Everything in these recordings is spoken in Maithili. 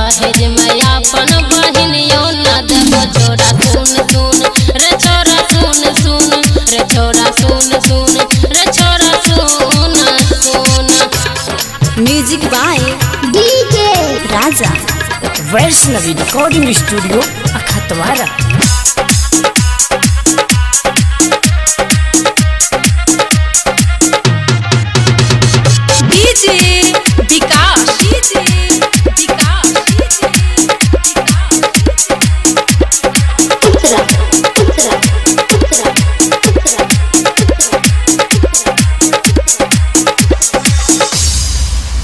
दहेज में अपन बहिनियो न देबो। छोरा सुन सुन रे छोरा सुन सुन रे छोरा सुन सुन रे छोरा सुन सुन। Music by DJ Raja. Vaishnavi recording studio Akhatwara. DJ Vikas DJ Vikas Uttara Uttara Uttara Uttara.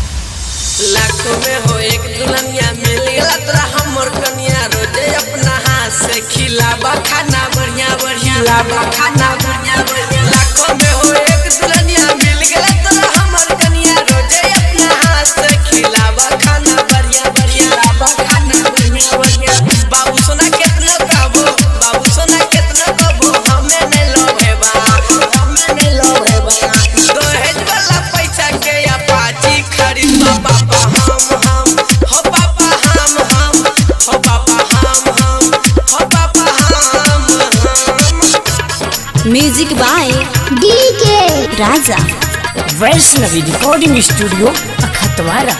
लाखों में हो एक दुल्हनिया मिल गया तोरा हमर कनिया। रोजे अपना हाथ से खिलाबा खाना बढ़िया बढ़िया, खिलाबा खाना बढ़िया बढ़िया। लाखों में हो एक दुल्हनिया मिल गया तोरा हमर कनिया। रोजे अपना हाथ से खिलाबा खाना बढ़िया बढ़िया, खिलाबा खाना बढ़िया बढ़िया। बाबू सोना केतना कहबो, बाबू सोना केतना कहबो, हमें नहीं लोभेबा, हमें नहीं लोभेबा। दहेज वाला पैसा के अपाची खरीदबा पापा हम हो पापा हम हो पापा हम हो पापा हम। Music by DJ Raja. Vaishnavi recording studio Akhatwara.